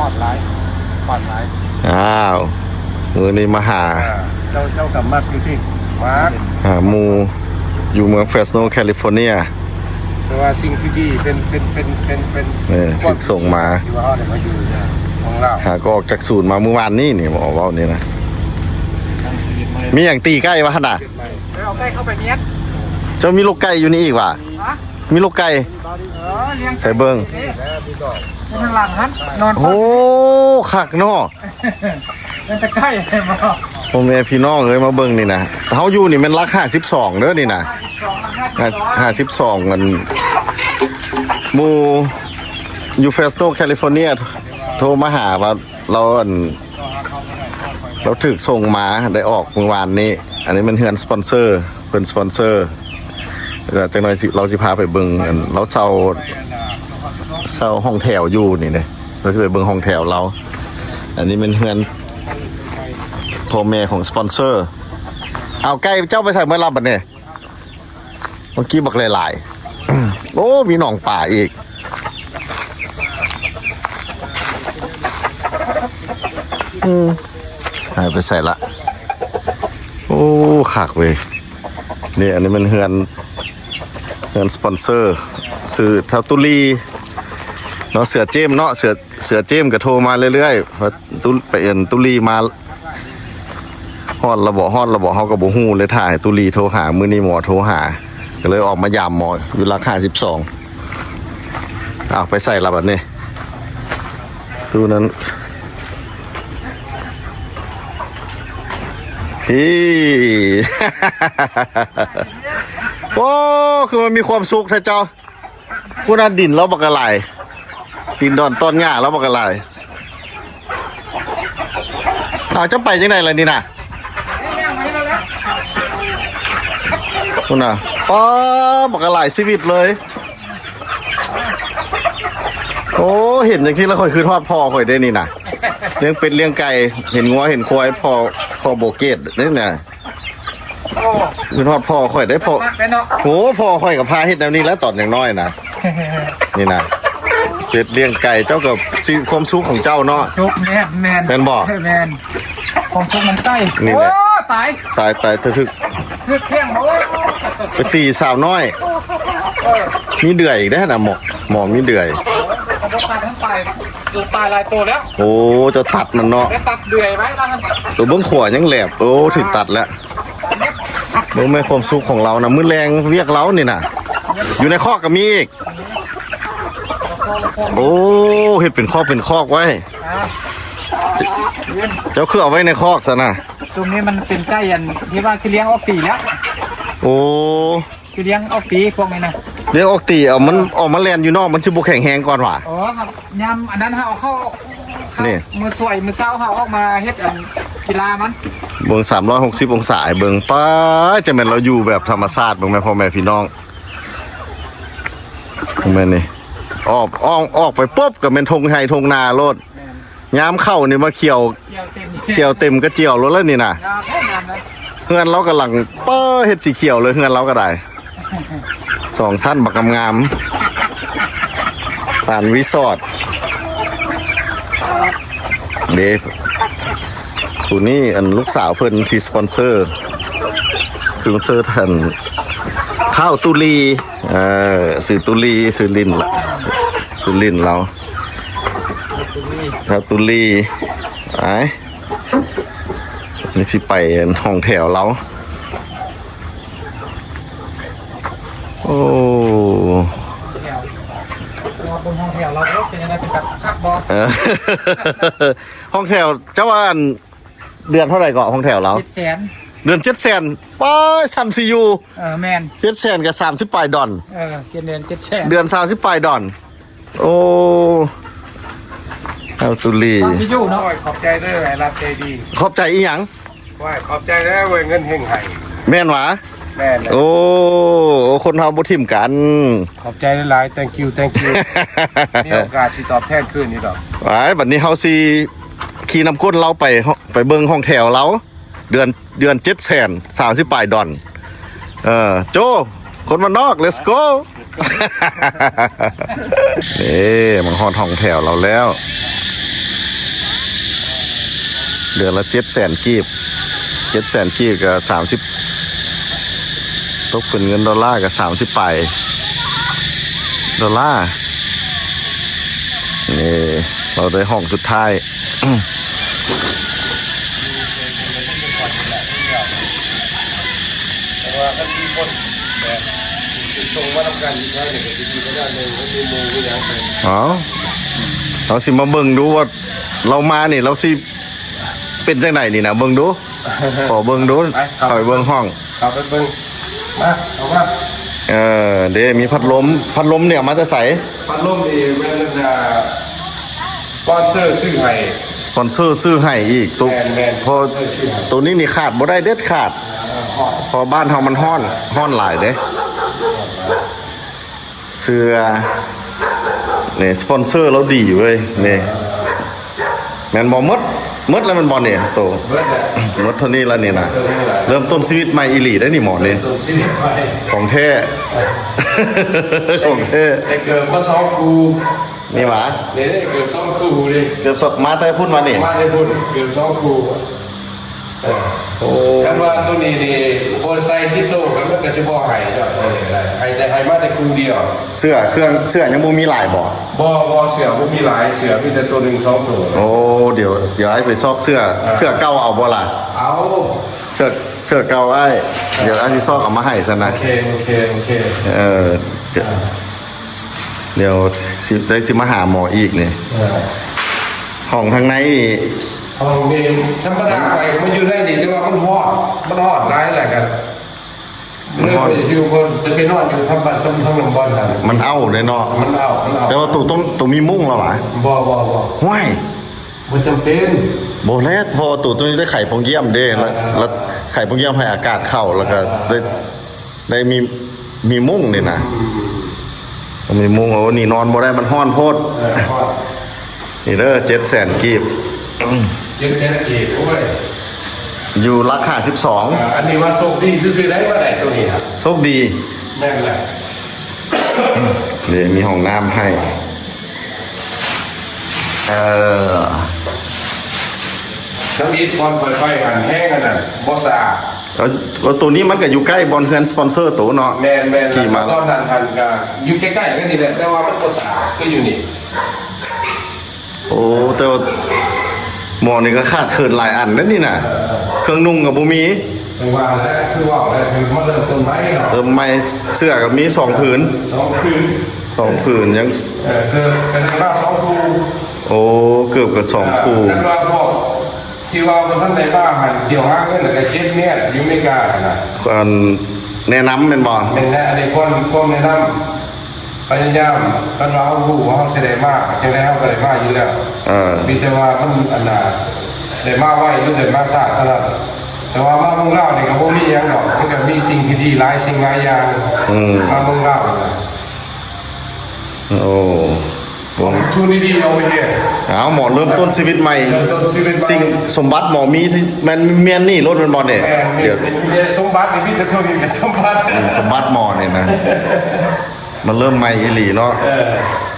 ຮອດຫຼາຍ ຮອດຫຼາຍ. ອ້າວ ມື້ນີ້ມາຫາ ອ່າ ເຈົ້າ ເຈົ້າກໍມັກຢູ່ຕິ ມາຫາໝູ່ຢູ່ເມືອງເຟຣສໂນ ແຄລິຟໍເນຍ. ແຕ່ວ່າສິ່ງທີ່ດີເປັນ ເປັນ ເປັນ ເປັນ ເປັນ ເອີ ຖືກສົ່ງມາ ທີ່ວ່າເຮົາໄດ້ມາຢູ່ເມືອງລາວ ຫາກໍອອກຈາກສູນມາມື້ວານນີ້ນີ້ ເວົ້ານີ້ນະ. ມີຫຍັງຕີໄກ່ວະຫັ້ນນະ? ເອົາໄກ່ເຂົ້າໄປມ້ຽນ. ເຈົ້າມີລູກໄກ່ຢູ່ນີ້ອີກວະ? ຮະ? ມີລູກໄກ່ ເອີ ລ້ຽງໄກ່ ໃສ່ເບິ່ງ ຢູ່ທາງຫຼັງຫັ້ນ ນອນ. ໂອ້ ຄັກເນາະ. ເປັນຕາໄກ່ບໍ່? ພໍ່ແມ່ພີ່ນ້ອງເອີຍ ມາເບິ່ງນີ້ນະ ເຮົາຢູ່ນີ້ແມ່ນຫຼັກຫ້າສິບສອງເດີນີ້ນະ ຫ້າສິບສອງ. ອັນ ໝູ່ຢູ່ເຟຣສໂນ ແຄລິຟໍເນຍ ໂທມາຫາວ່າ ລາວ ອັນ ລາວຖືກສົ່ງມາ ໄດ້ອອກມື້ວານນີ້. ອັນນີ້ແມ່ນເຮືອນສະປອນເຊີ ເພິ່ນສະປອນເຊີ ແລ້ວຈັກໜ່ອຍຊິ ລາວຊິພາໄປເບິ່ງ. ອັນ ລາວເຊົ່າ ເຊົ່າຫ້ອງແຖວຢູ່ນີ້ເດ້ ລາວຊິໄປເບິ່ງຫ້ອງແຖວລາວ. ອັນນີ້ແມ່ນເຮືອນພໍ່ແມ່ຂອງສະປອນເຊີ. ເອົາ ໄກ່ເຈົ້າໄປໃສເໝິດລະບັດນີ້? ເມື່ອກີ້ບັກຫຼາຍໆ ໂອ້ ມີໜອງປາອີກ. ອືມ ຫາຍໄປໃສລະ? ໂອ້ ຄັກເວີຍ. ນີ້ ອັນນີ້ແມ່ນເຮືອນ ເຮືອນສະປອນເຊີ ຊື່ທ້າວຕຸລີເນາະ ເສືອເຈມເນາະ ເສືອ ເສືອເຈມກໍໂທມາເລື້ອຍໆ ວ່າຕຸ ໄປເອີ້ນຕຸລີມາ ຮອດລະບໍ ຮອດລະບໍ ເຮົາກໍບໍ່ຮູ້ເລີຍ ຖ້າໃຫ້ຕຸລີໂທຫາ. ມື້ນີ້ໝໍໂທຫາ ກໍເລີຍອອກມາຢາມໝໍຢູ່ຫຼັກຫ້າສິບສອງ. ອ້າວ ໄປໃສລະບັດນີ້? ຕູ້ນັ້ນ ພີ້ ໂອ້ ຄືມັນມີຄວາມສຸກແທ້ເຈົ້າ. ພຸ້ນນະ ດິນລາວບັກກະຫຼາຍ ດິນດອນຕອນຫຍ້າລາວບັກກະຫຼາຍ. ອ້າວ ເຈົ້າໄປຈັ່ງໃດລະນີ້ນະ? ພຸ້ນນະ ປ້າ ບັກກະຫຼາຍຊີວິດເລີຍ. ໂອ້ ເຫັນຈັ່ງຊີ້ລະຂ້ອຍຄຶດຮອດພໍ່ຂ້ອຍເດ້ນີ້ນະ ລ້ຽງເປັດລ້ຽງໄກ່ ເຫັນງົວເຫັນຄວາຍ ພໍ່ ພໍ່ໂບເກດເດ້ນະ. ໂອ້ ຄຶດຮອດພໍ່ຂ້ອຍເດ້ ພໍ່ ຄັກເດ້ເນາະ. ໂອ້ ພໍ່ຂ້ອຍກໍພາເຮັດແນວນີ້ແຫຼະຕອນຍັງນ້ອຍນະ. ນີ້ນະ ເຮັດລ້ຽງໄກ່ ເຈົ້າກໍຊີວິດຄວາມສຸກຂອງເຈົ້າເນາະ. ສຸກ ແມ່ນ ແມ່ນ ແມ່ນບໍ່? ແມ່ນ ຄວາມສຸກນຳໄກ່. ນີ້ແຫຼະ ໂອ້ ຕາຍ ຕາຍ ຕາຍ ຖືກ ຖືກແຂ້ງ ໂອ້ຍ ໄປຕີສາວນ້ອຍ. ເອີ ມີເດືອຍອີກເດ້ນະ ໝໍ ໝໍມີເດືອຍ. ໂອ້ຍ ຕາຍຫຼາຍໂຕແລ້ວ. ໂອ້ ເຈົ້າຕັດມັນເນາະ ໄດ້ຕັດເດືອຍໄວ້ແລ້ວ ໂຕເບື້ອງຂວາຍັງແຫຼບ. ໂອ້ ຖືກຕັດແລ້ວ. ເບິ່ງແມ່ນຄວາມສຸກຂອງລາວນະ ມື້ແລງວຽກລາວນີ້ນະ ຢູ່ໃນຄອກກໍມີອີກ. ໂອ້ ເຮັດເປັນຄອກເປັນຄອກໄວ້. ເຈົ້າຄືເອົາໄວ້ໃນຄອກຊັ້ນນະ? ຊຸມນີ້ມັນເປັນໄກ່ອັນທີ່ວ່າຊິລ້ຽງອອກຕີແລ້ວ. ໂອ້ ຊິລ້ຽງອອກຕີພວກນີ້ນະ. ລ້ຽງອອກຕີ ເອົາມັນອອກມາແລ່ນຢູ່ນອກ ມັນຊິບໍ່ແຂງແຮງກ່ອນຫວາ? ອໍ ຍາມອັນນັ້ນເຮົາເອົາເຂົ້າ ນີ້ ມື້ສວຍມື້ເຊົ້າເຮົາອອກມາເຮັດອັນກິລາມັນ. ເບິ່ງສາມຮ້ອຍຫົກສິບອົງສາໃຫ້ເບິ່ງ. ປ້າ ຈະແມ່ນລາວຢູ່ແບບທຳມະຊາດ ເບິ່ງແມ່ນພໍ່ແມ່ພີ່ນ້ອງ. ເບິ່ງແມ່ນນີ້ ອອກ ອອກ ອອກໄປປຸບກໍແມ່ນທົ່ງໄຮ່ທົ່ງນາໂລດ. ແມ່ນ ຍາມເຂົ້ານີ້ມາຂຽວ ຂຽວເຕັມ ຂຽວເຕັມກະຈຽວໂລດແລ້ວນີ້ນະ. ງາມແທ້ງາມນະ. ເຮືອນລາວກຳລັງ ເປີ ເຮັດສີຂຽວເລີຍ ເຮືອນລາວກໍໄດ້ ສອງຊັ້ນບັກງາມໆ ປານຣີສອດເດ້. ຜູ້ນີ້ ອັນ ລູກສາວເພິ່ນທີ່ສະປອນເຊີ ສະປອນເຊີທ່ານ ທ້າວຕຸລີ ເອີ ຊື່ຕຸລີ ຊື່ຫຼິ້ນລະ ຊື່ຫຼິ້ນລາວ ທ້າວຕຸລີ. ໄປ ນີ້ຊິໄປຫ້ອງແຖວລາວ. ໂອ້ ຮອດເບິ່ງຫ້ອງແຖວລາວເດີ ເປັນຈັ່ງໃດ ເປັນຕາຄັກບໍ່? ເອີ ຫ້ອງແຖວ ເຈົ້າວ່າ ອັນ ເດືອນເທົ່າໃດເກາະ ຫ້ອງແຖວລາວ? ເຈັດແສນ. ເດືອນເຈັດແສນ ປ້າ ຊ່ຳຊິຢູ່. ເອີ ແມ່ນ ເຈັດແສນກໍສາມສິບປາຍດອນ. ເອີ ເດືອນເຈັດແສນ ເດືອນສາມສິບປາຍດອນ. ໂອ້ ເອົາສຸລີ ຕອນຊິຢູ່ເນາະ. ໂອ້ຍ ຂອບໃຈເດີ ໄອ້ລັດໃຈດີ. ຂອບໃຈອີຫຍັງ? ໂອ້ຍ ຂອບໃຈເດີເວີຍ ເງິນເຮັງໃຫ້. ແມ່ນຫວາ? ແມ່ນແຫຼະ. ໂອ້ ຄົນເຮົາບໍ່ຖິ້ມກັນ. ຂອບໃຈຫຼາຍໆ thank you thank you. ມີໂອກາດຊິຕອບແທນຄືນຢູ່ດອກ. ໄປ ບັດນີ້ເຮົາຊິຂີ່ນຳກົ້ນລາວໄປ ໄປເບິ່ງຫ້ອງແຖວລາວ. ເດືອນ ເດືອນເຈັດແສນ ສາມສິບປາຍດອນ. ເອີ ໂຈ ຄົນບ້ານນອກ let's go. ເອີ ມາຮອດຫ້ອງແຖວລາວແລ້ວ. ເດືອນລະເຈັດແສນກີບ ເຈັດແສນກີບກໍສາມສິບ ຕົກເປັນເງິນໂດລາກໍສາມສິບປາຍໂດລາ. ນີ້ ເຮົາໄດ້ຫ້ອງສຸດທ້າຍ. ເອົາ ເຮົາຊິມາເບິ່ງດູວ່າ ລາວມານີ້ລາວຊິເປັນຈັ່ງໃດນີ້ນະ ເບິ່ງດູ ຂໍເບິ່ງດູ ໄປ ເຂົ້າໄປເບິ່ງຫ້ອງ ເຂົ້າໄປເບິ່ງ ມາ ເຂົ້າມາ. ເອີ ເດ້ ມີພັດລົມ ພັດລົມນີ້ເອົາມາແຕ່ໃສ? ພັດລົມນີ້ແມ່ນ ອ່າ ສະປອນເຊີຊື້ໃຫ້ ສະປອນເຊີຊື້ໃຫ້ອີກ. ໂຕ ແມ່ນໆ ເພາະ ສະປອນເຊີຊື້ໃຫ້ ໂຕນີ້ນີ້ຂາດບໍ່ໄດ້ເດັດຂາດ ເອີ ຮ້ອນ ເພາະບ້ານເຮົາມັນຮ້ອນ ຮ້ອນຫຼາຍເດ້. ເສື້ອ ນີ້ ສະປອນເຊີລາວດີເວີຍ ນີ້ ແມ່ນບໍ່? ໝົດ ໝົດແລ້ວແມ່ນບໍ່ນີ້? ໂຕ ໝົດແລ້ວ ໝົດເທົ່ານີ້ລະນີ້ນະ ເລີ່ມຕົ້ນຊີວິດໃໝ່ອີ່ຫຼີໄດ໋ນີ້ໝໍນີ້ ເລີ່ມຕົ້ນຊີວິດໃໝ່ ຂອງແທ້ ຂອງແທ້. ໄດ້ເກີບມາສອງຄູ່ ນີ້ຫວາ? ນີ້ເກີບສອງຄູ່ນີ້ ເກີບສອງ ມາແຕ່ພຸ້ນຫວານີ້? ມາແຕ່ພຸ້ນ ເກີບສອງຄູ່. ເອີ ໂອ້ ຄັນວ່າໂຕນີ້ນີ້ບໍ່ໃສ່ຕິດໂຕກັນ ມັນກໍຊິບໍ່ໃຫ້ເຈົ້າ ເອີ ໃຫ້ແຕ່ ໃຫ້ມາແຕ່ຄູ່ດຽວ. ເສື້ອເຄື່ອງ ເສື້ອຍັງບໍ່ມີຫຼາຍບໍ່? ບໍ່ ບໍ່ ເສື້ອບໍ່ມີຫຼາຍ ເສື້ອມີແຕ່ໂຕໜຶ່ງສອງໂຕ. ໂອ້ ດຽວ ດຽວອ້າຍໄປຊອກເສື້ອ ເອີ ເສື້ອເກົ່າເອົາບໍ່ລະ? ເອົາ ເສື້ອ ເສື້ອເກົ່າອ້າຍ ເອີ ດຽວອ້າຍຊິຊອກເອົາມາໃຫ້ຊັ້ນນະ. ໂອເຄ ໂອເຄ ໂອເຄ ເອີ ເອີ ດຽວຊິ ໄດ້ຊິມາຫາໝໍອີກນີ້. ເອີ ຫ້ອງທາງໃນນີ້ ຫ້ອງນີ້ທຳມະດາຂ້ອຍມາຢູ່ໃນນີ້ ແຕ່ວ່າມັນຮ້ອນ ມັນຮ້ອນຫຼາຍ ແລ້ວກໍມັນຮ້ອນ ເລີຍໄປຢູ່ ໄປນອນຢູ່ທາງບ້ານ ທາງ ທາງນຳບ່ອນຫັ້ນ. ມັນເອົ້າເດ້ເນາະ ມັນເອົ້າ ມັນເອົ້າ. ແຕ່ວ່າໂຕຕ້ອງ ໂຕມີມຸ້ງແລ້ວຫວາ? ບໍ່ ບໍ່ ບໍ່. ຫ້ວຍ ບໍ່ຈຳເປັນ. ບໍ່ແລ້ວ ເພາະວ່າໂຕ ໂຕນີ້ໄດ້ໄຂປ່ອງຢ້ຽມເດ້ ເອີ ແລ້ວ ແລ້ວໄຂປ່ອງຢ້ຽມໃຫ້ອາກາດເຂົ້າ ແລ້ວກໍໄດ້ ເອີ ໄດ້ມີ ມີມຸ້ງນີ້ນະ ອືມ ມີມຸ້ງ. ໂອ້ ນີ້ນອນບໍ່ໄດ້ ມັນຮ້ອນໂພດ. ເອີ ຮ້ອນ. ນີ້ເດີ ເຈັດແສນກີບ ເຈັດແສນກີບ. ໂອ້ຍ ຢູ່ຫຼັກຫ້າສິບສອງ. ອ່າ ອັນນີ້ວ່າໂຊກດີຊື່ໆໄດ໋ ມາໄດ້ໂຕນີ້ນະ ໂຊກດີ. ແມ່ນແຫຼະ. ນີ້ມີຫ້ອງນ້ຳໃຫ້. ເອີ ທຳອິດກ່ອນໄຟ ໄຟຫັ້ນແຮງອັນນັ້ນ ບໍ່ສະອາດ. ເອີ ໂຕນີ້ມັນກໍຢູ່ໃກ້ບ່ອນເຮືອນສະປອນເຊີໂຕເນາະ. ແມ່ນໆ ທີ່ມາຕອນນັ້ນຫັ້ນກໍຢູ່ໃກ້ໆກັນນີ້ແຫຼະ ແຕ່ວ່າມັນບໍ່ສະອາດຄືຢູ່ນີ້. ໂອ້ ແຕ່ວ່າໝໍນີ້ກໍຂາດເຂີນຫຼາຍອັນເດ້ນີ້ນະ. ເອີ ເຄື່ອງນຸ່ງກໍບໍ່ມີ. ຈັ່ງວ່າແຫຼະ ຄືເວົ້າແຫຼະ ຄືມາເລີ່ມຕົ້ນໃໝ່ເນາະ ເລີ່ມໃໝ່. ເສື້ອກໍມີສອງຜືນ ສອງຜືນ ສອງຜືນ ຍັງ ເອີ ເກີບກໍໄດ້ມາສອງຄູ່. ໂອ້ ເກີບກໍສອງຄູ່. ເອີ ຄັນວ່າພວກທີ່ວ່າບໍ່ທັນໄດ້ມາຫັ້ນ ສຽວຫາເງິນ ແລ້ວກໍເກັບເມຍຢູ່ເມກາຫັ້ນນະ ອັນ ແນະນຳແມ່ນບໍ່? ແມ່ນແຫຼະ ອັນນີ້ຄວນ ຄວາມແນະນຳ. ພະຍາຍາມ ຄັນວ່າເຮົາຮູ້ວ່າເຮົາຊິໄດ້ມາ ຈັ່ງໃດເຮົາກໍໄດ້ມາຢູ່ແລ້ວ. ເອີ ມີແຕ່ວ່າມັນ ອັນນ່າ ໄດ້ມາໄວ ຫຼື ໄດ້ມາຊ້າເທົ່ານັ້ນ. ແຕ່ວ່າມາເມືອງລາວນີ້ກໍບໍ່ມີຫຍັງດອກ ມັນກໍມີສິ່ງທີ່ດີຫຼາຍສິ່ງຫຼາຍຢ່າງ. ອືມ ມາເມືອງລາວນີ້ນະ. ໂອ້ ໂອ້ ໂອເຄ ເອົາ ໝໍເລີ່ມຕົ້ນຊີວິດໃໝ່ ເລີ່ມຕົ້ນຊີວິດໃໝ່. ສິ່ງສົມບັດໝໍມີທີ່ແມ່ນ ແມ່ນນີ້ໂລດແມ່ນບໍ່ນີ້? ແມ່ນ ດຽວ ມີ ມີສົມບັດນີ້ ມີແຕ່ໂທນີ້ແຫຼະສົມບັດ. ອືມ ສົມບັດໝໍນີ້ນະ ມັນເລີ່ມໃໝ່ອີ່ຫຼີເນາະ. ເອີ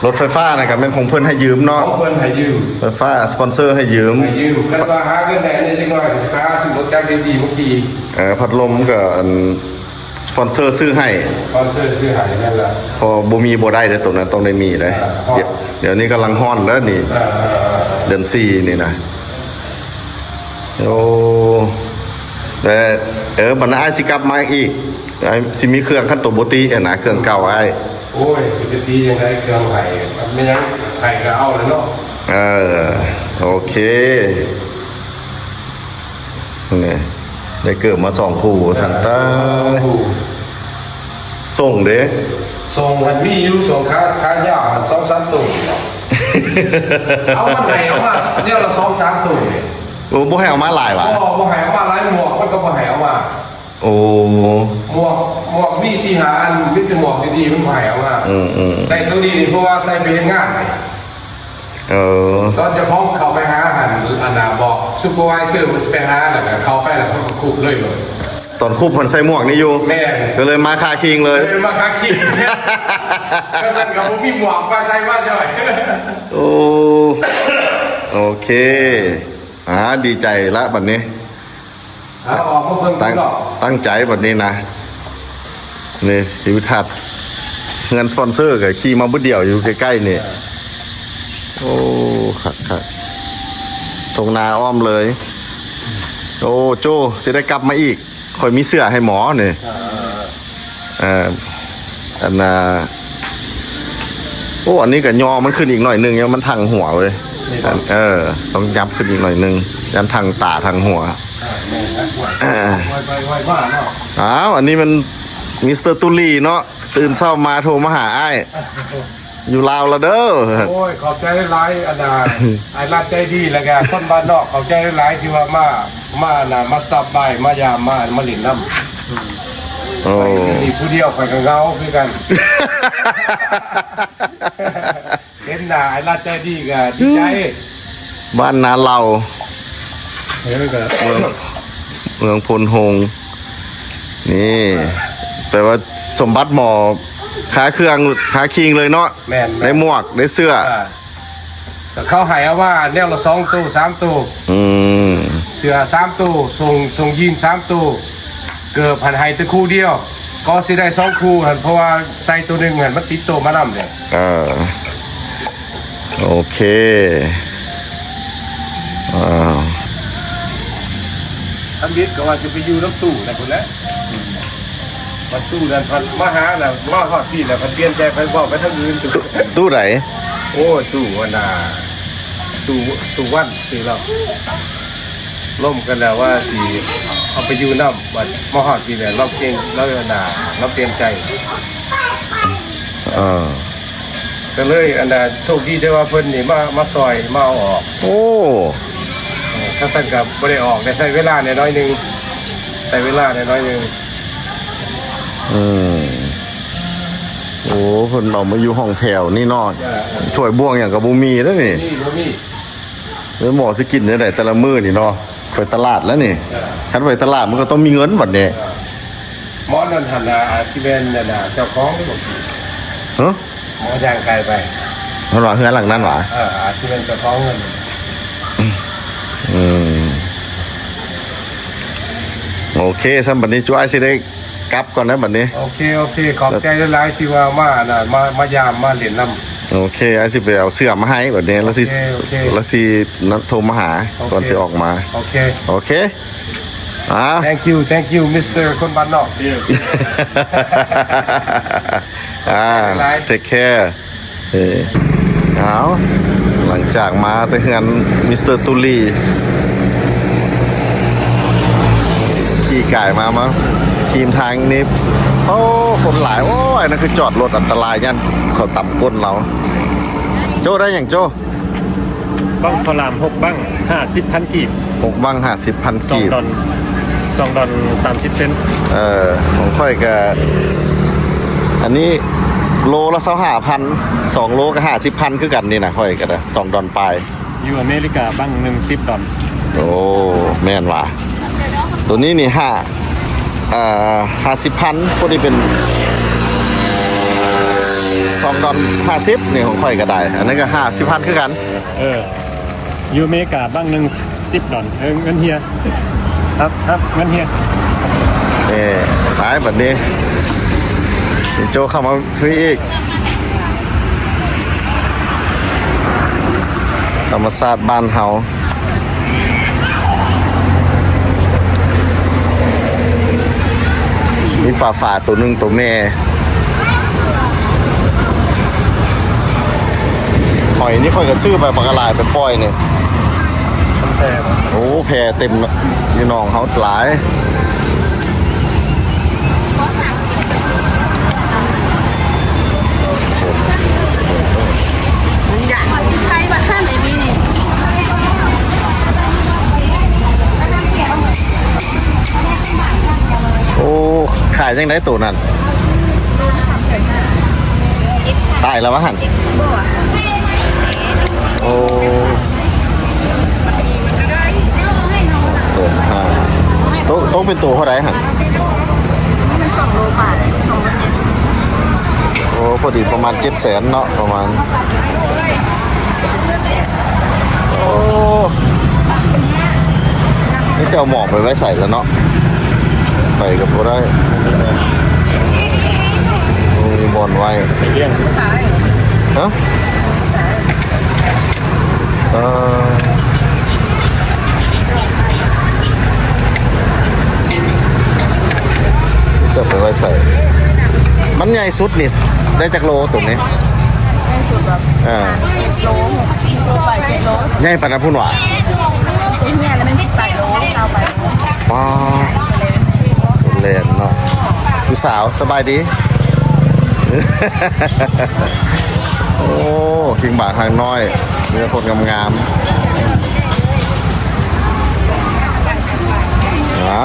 ລົດໄຟຟ້ານັ້ນກໍແມ່ນຂອງເພິ່ນໃຫ້ຢືມເນາະ ຂອງເພິ່ນໃຫ້ຢືມ ໄຟຟ້າສະປອນເຊີໃຫ້ຢືມ ໃຫ້ຢືມ. ຄັນວ່າຫາເງິນໄດ້ແດ່ຈັກໜ້ອຍ ຊິໄປຫາຊື້ລົດຈັກດີໆມາຂີ່. ເອີ ພັດລົມກໍອັນ ສະປອນເຊີຊື້ໃຫ້ ສະປອນເຊີຊື້ໃຫ້ ແມ່ນລະ ເພາະບໍ່ມີບໍ່ໄດ້ເດ້ ໂຕນັ້ນຕ້ອງໄດ້ມີເດ້. ເອີ ດຽວນີ້ກຳລັງຮ້ອນເດີນີ້. ເອີ ເອີ ເດືອນສີ່ນີ້ນະ. ໂອ້ ແຕ່ ເອີ ບັດນັ້ນອ້າຍຊິກັບມາອີກ ອ້າຍຊິມີເຄື່ອງ ຄັນໂຕບໍ່ຕິຫັ້ນນະ ເຄື່ອງເກົ່າອ້າຍ. ໂອ້ຍ ຊິໄປຕິຈັ່ງໃດ ເຄື່ອງໃຜ ແມ່ນຫຍັງໃຜກໍເອົາແຫຼະເນາະ. ເອີ ໂອເຄ. ນີ້ ໄດ້ເກີບມາສອງຄູ່ວ່າຊັ້ນ. ເອີ ຕາຍ ສອງຄູ່. ສົ່ງເດ້? ສົ່ງຫັ້ນມີຢູ່ ສົ່ງຂາ ຂາຍາວຫັ້ນສອງສາມໂຕ. ເອົາ ມັນໃຫ້ເອົາມາແນວລະສອງສາມໂຕນີ້. ໂອ້ ບໍ່ໃຫ້ເອົາມາຫຼາຍຫວາ? ບໍ່ ບໍ່ໃຫ້ເອົາມາຫຼາຍ ໝວກມັນກໍບໍ່ໃຫ້ເອົາມາ. ໂອ້ ໝວກ ໝວກມີສີ່ຫ້າອັນ ມີແຕ່ໝວກດີໆ ມັນບໍ່ໃຫ້ເອົາມາ. ອືມໆ ໄດ້ໂຕນີ້ນີ້ ເພາະວ່າໃສ່ໄປເຮັດງານ. ເອີ ຕອນເຈົ້າຂອງເຂົ້າໄປຫາຫັ້ນ ອັນນ່າ ບອກຊຸບເປີວາຍເຊີວ່າຊິໄປຫາ ແລ້ວກໍເຂົ້າໄປ ແລ້ວເຂົາກໍຄຸບເລີຍໂລດ. ຕອນຄຸບເພິ່ນໃສ່ໝວກນີ້ຢູ່. ແມ່ນ. ກໍເລີຍມາຄາຄີງເລີຍ. ເລີຍມາຄາຄີງ. ກະຊັ້ນກໍບໍ່ມີໝວກມາໃສ່ມາຈ້ອຍ. ໂອ້ ໂອເຄ. ອ່າ ດີໃຈລະບັດນີ້ ເອົາອອກມາເບິ່ງ ຕັ້ງ ເນາະ ຕັ້ງໃຈບັດນີ້ນະ. ນີ້ ວິວທັດເຮືອນສະປອນເຊີ ກໍຂີ່ມາບຶດດຽວຢູ່ໃກ້ໆນີ້. ໂອ້ ຄັກໆ ທົ່ງນາອ້ອມເລີຍ. ໂອ້ ໂຈ້ ຊິໄດ້ກັບມາອີກ. ຂ້ອຍມີເສື້ອໃຫ້ໝໍນີ້. ເອີ ເອີ ອັນນ່າ ໂອ້ ອັນນີ້ກໍຍໍມັນຂຶ້ນອີກໜ້ອຍໜຶ່ງ ມັນທັງຫົວເວີຍ. ນີ້ບໍ? ເອີ ຕ້ອງຫຍັບຂຶ້ນອີກໜ້ອຍໜຶ່ງ ຢ້ານທັງຕາທັງຫົວ. ອ່າ ແມ່ນແລ້ວ ໄວໆໆ ມາເນາະ. ອ້າວ ອັນນີ້ມັນມິສເຕີຕູລີເນາະ ຕື່ນເຊົ້າມາໂທມາຫາອ້າຍ. ຢູ່ລາວລະເດີ. ໂອ້ຍ ຂອບໃຈຫຼາຍໆ ອັນນ່າ ອ້າຍລັດໃຈດີ ແລ້ວກະຄົນບ້ານນອກ ຂອບໃຈຫຼາຍໆ ທີ່ວ່າມາ ມາ ອັນນ່າ ມາສະຕັອບບາຍ ມາຢາມ ມາ ມາຫຼິ້ນນຳ. ໂອ້ ຂ້ອຍຢູ່ນີ້ຜູ້ດຽວ ຂ້ອຍກໍເຫງົາຄືກັນ. ເຫັນໜ້າອ້າຍລັດໃຈດີກໍດີໃຈ. ບ້ານນາເຫຼົ່າ ເອີ ກໍເມືອງ ເມືອງໂພນໂຮງ. ນີ້ ແປວ່າສົມບັດໝໍຄາເຄື່ອງຄາຄີງເລີຍເນາະ. ແມ່ນໆ ໄດ້ໝວກ ໄດ້ເສື້ອ. ເອີ ເຂົາໃຫ້ເອົາມາແນວລະສອງໂຕ ສາມໂຕ. ອືມ ເສື້ອສາມໂຕ ສົ່ງ ສົ່ງຢີນສາມໂຕ. ເກີບຫັ້ນໃຫ້ແຕ່ຄູ່ດຽວ ກໍຊິໄດ້ສອງຄູ່ຫັ້ນ ເພາະວ່າໃສ່ໂຕໜຶ່ງຫັ້ນ ມັນຕິດໂຕມານຳເດ້. ເອີ ໂອເຄ. ເອີ ທຳອິດກໍວ່າຊິໄປຢູ່ນຳຕູ້ນັ້ນພຸ້ນແຫຼະ. ບັດຕູ້ນັ້ນພັດມາຫານະ ມາຮອດພີ້ແລ້ວ ພັດປ່ຽນໃຈ ໄປເວົ້າໄປທາງອື່ນ. ຕູ້ໃດ? ໂອ້ ຕູ້ອັນນ່າ ຕູ້ ຕູ້ວັນ ຊື່ລາວ. ລົມກັນແລ້ວວ່າຊິເອົາໄປຢູ່ນຳ ບັດມາຮອດພີ້ແລ້ວ ລາວປ່ຽນ ລາວອັນນ່າ ລາວປ່ຽນໃຈ. ເອີ ກໍເລີຍອັນນ່າ ໂຊກດີແຕ່ວ່າເພິ່ນນີ້ມາ ມາຊ່ອຍ ມາເອົາອອກ. ໂອ້ ເອີ ຄັນຊັ້ນກໍບໍ່ໄດ້ອອກ ໄດ້ໃຊ້ເວລາແດ່ໜ້ອຍໜຶ່ງ ໃຊ້ເວລາແດ່ໜ້ອຍໜຶ່ງ. ອືມ ໂອ້ ເພິ່ນເອົາມາຢູ່ຫ້ອງແຖວນີ້ເນາະ. ເອີ ເອີ ຖ້ວຍບ່ວງຫຍັງກໍບໍ່ມີເດ້ນີ້. ບໍ່ມີ ບໍ່ມີ. ແລ້ວໝໍຊິກິນແນວໃດແຕ່ລະມື້ນີ້ເນາະ? ໄປຕະຫຼາດແລ້ວນີ້. ເອີ ຄັນໄປຕະຫຼາດມັນກໍຕ້ອງມີເງິນບັດນີ້. ເອີ ໝໍນັ້ນຫັ້ນນະ ອາດຊິແມ່ນນັ້ນນະ ເຈົ້າຂອງ. ຮະ? ໝໍຍ່າງໄກໄປ. ເພິ່ນວ່າເຮືອນຫຼັງນັ້ນຫວາ? ເອີ ອາດຊິແມ່ນເຈົ້າຂອງເຮືອນ. ອືມ ໂອເຄ ຊັ້ນບັດນີ້ຈຸອ້າຍຊິໄດ້ ກັບກ່ອນນະບັດນີ້. ໂອເຄ ໂອເຄ ຂອບໃຈຫຼາຍໆ ທີ່ວ່າມາອັນນັ້ນ ມາ ມາຢາມ ມາຫຼິ້ນນຳ. ໂອເຄ ອ້າຍຊິໄປເອົາເສື້ອມາໃຫ້ບັດນີ້. ລາວຊິ ໂອເຄ ໂອເຄ ລາວຊິໂທມາຫາ ໂອເຄ ກ່ອນຊິອອກມາ. ໂອເຄ ໂອເຄ ອ່າ Thank you Thank you Mister ຄົນບ້ານນອກ. ອ່າ Take care. ເອີ ເອົາ ຫຼັງຈາກມາແຕ່ເຮືອນມິສເຕີຕູລີ ຂີ່ກາຍມາ ມາຄີມທາງນີ້ ໂອ້ ຄົນຫຼາຍ. ໂອ້ຍ ອັນນັ້ນຄືຈອດລົດອັນຕະລາຍ ຢ້ານເຂົາຕຳກົ້ນລາວ. ໂຈ້ ໄດ້ຫຍັງໂຈ້? ບັ້ງພະລາມ ຫົກບັ້ງ ຫ້າສິບພັນກີບ. ຫົກບັ້ງ ຫ້າສິບພັນ ສອງ ກີບ ດອນ ສອງ ດອນ ສາມສິບເຊັນ. ເອີ ຂອງຂ້ອຍກະ ອັນນີ້ໂລລະຊາວຫ້າພັນ ສອງໂລກະຫ້າສິບພັນຄືກັນນີ້ນະ. ຂ້ອຍກະໄດ້ສອງດອນປາຍ. ຢູ່ອາເມລິກາບັ້ງໜຶ່ງສິບດອນ. ໂອ້ ແມ່ນຫວາ. ໂຕນີ້ນີ້ຫ້າ ເອີ ຫ້າສິບພັນ ໂຕນີ້ເປັນສອງດອນຫ້າສິບນີ້. ຂອງຂ້ອຍກະໄດ້ ອັນນັ້ນກະຫ້າສິບພັນຄືກັນ. ເອີ ຢູ່ອາເມລິກາບັ້ງໜຶ່ງສິບດອນ. ເອີ ເງິນເຮຍ ຮັບ ຮັບເງິນເຮຍ. ເອີ ໄປບັດນີ້ ໂຈເຂົ້າມາພີ້ອີກ. ທຳມະຊາດບ້ານເຮົາ ມີປາຝາໂຕໜຶ່ງໂຕແມ່. ຫອຍນີ້ຂ້ອຍກໍຊື້ໄປບັກຫຼາຍໄປປ່ອຍນີ້. ໂອ້ ແພເຕັມເນາະ ຢູ່ໜອງເຮົາຫຼາຍ. ໂອ້ ຂາຍຈັ່ງໃດໂຕນັ້ນ? ຕາຍແລ້ວວະຫັ້ນ? ໂອ້ ສອງແສນຫ້າ. ໂຕ ໂຕເປັນໂຕເທົ່າໃດຫັ້ນ? ໂອ້ ພໍດີປະມານເຈັດແສນເນາະ ປະມານ. ໂອ້ ຊິເອົາໝອກໄປໄວ້ໃສລະເນາະ ໄປກໍບໍ່ໄດ້ ບໍ່ມີບ່ອນໄວ້. ຮະ? ເອີ ຈະໄປໄວ້ໃສ? ມັນໃຫຍ່ສຸດນີ້ໄດ້ຈັກໂລໂຕນີ້? ໃຫຍ່ສຸດແບບ ອ່າ ຫ້າສິບໂລ ຫົກສິບໂລ ແປດສິບໂລ ໃຫຍ່ປານນັ້ນພຸ້ນຫວາ? ໂຕເຮຍລະແມ່ນສິບປາຍໂລ ຊາວປາຍໂລ. ວ້າວ ແລ່ນເນາະ. ຜູ້ສາວ ສະບາຍດີ. ໂອ້ ຄິງບາງຫາງນ້ອຍ ມີແຕ່ຄົນງາມໆ. ຫາ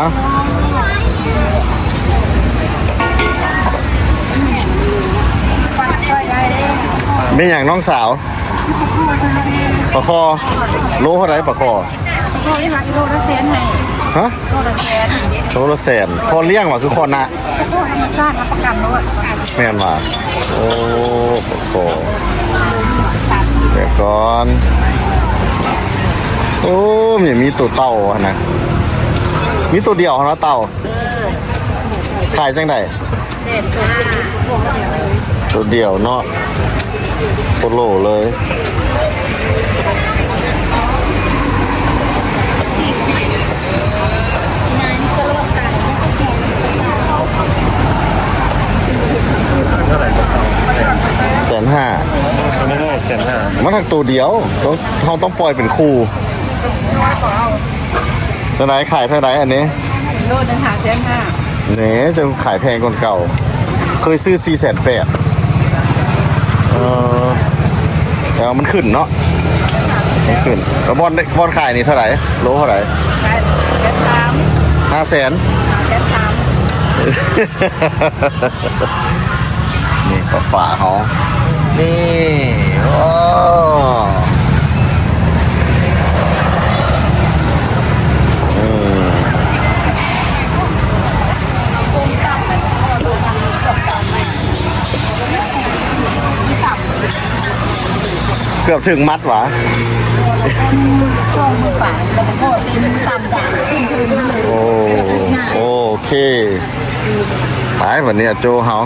ແມ່ນຫຍັງນ້ອງສາວ? ປາຄໍ່ ໂລເທົ່າໃດປາຄໍ່? ໂລລະແສນໃຫ້. ຮະ? ໂລລະແສນ ໂລລະແສນ. ຄໍ່ລ້ຽງຫວາ ຄືຄໍ່ນະ? ໂອ້ ທຳມະຊາດ ຮັບປະກັນໂລດ. ແມ່ນຫວາ? ໂອ້ ປາຄໍ່ ດຽວກ່ອນ. ໂອ້ ມີ ມີໂຕເຕົ່າຫັ້ນນະ ມີໂຕດຽວຫັ້ນນະເຕົ່າ. ເອີ ຂາຍຈັ່ງໃດ? ໂຕດຽວເນາະ ໂຕໂຫຼເລີຍ. ແສນຫ້າ ໂຕນ້ອຍໆ ແສນຫ້າ. ມັນທັງໂຕດຽວ ຕ້ອງ ເຮົາຕ້ອງປ່ອຍເປັນຄູ່. ຈັ່ງໃດ ຂາຍເທົ່າໃດອັນນີ້? ໂລໜຶ່ງຫ້າແສນຫ້າ. ແໜ ຈັ່ງຂາຍແພງກວ່າເກົ່າ ເຄີຍຊື້ສີ່ແສນແປດ. ເອີ ແຕ່ວ່າມັນຂຶ້ນເນາະ ມັນຂຶ້ນ. ແລ້ວບ່ອນ ບ່ອນຂາຍນີ້ເທົ່າໃດ? ໂລເທົ່າໃດ? ຫ້າແສນ ຫ້າແສນ ຫ້າແສນສາມ. ນີ້ປາຝາເຮົາ ນີ້ ໂອ້ ອືມ ເກືອບເຖິງມັດຫວາ? ສອງມືປາຍ ແລ້ວກໍພໍຕີນຕ່ຳດາກຂຶ້ນເທິງເລີຍ. ໂອ້ ໂອເຄ ໄປ ບັດນີ້ອາໂຈເຮົາ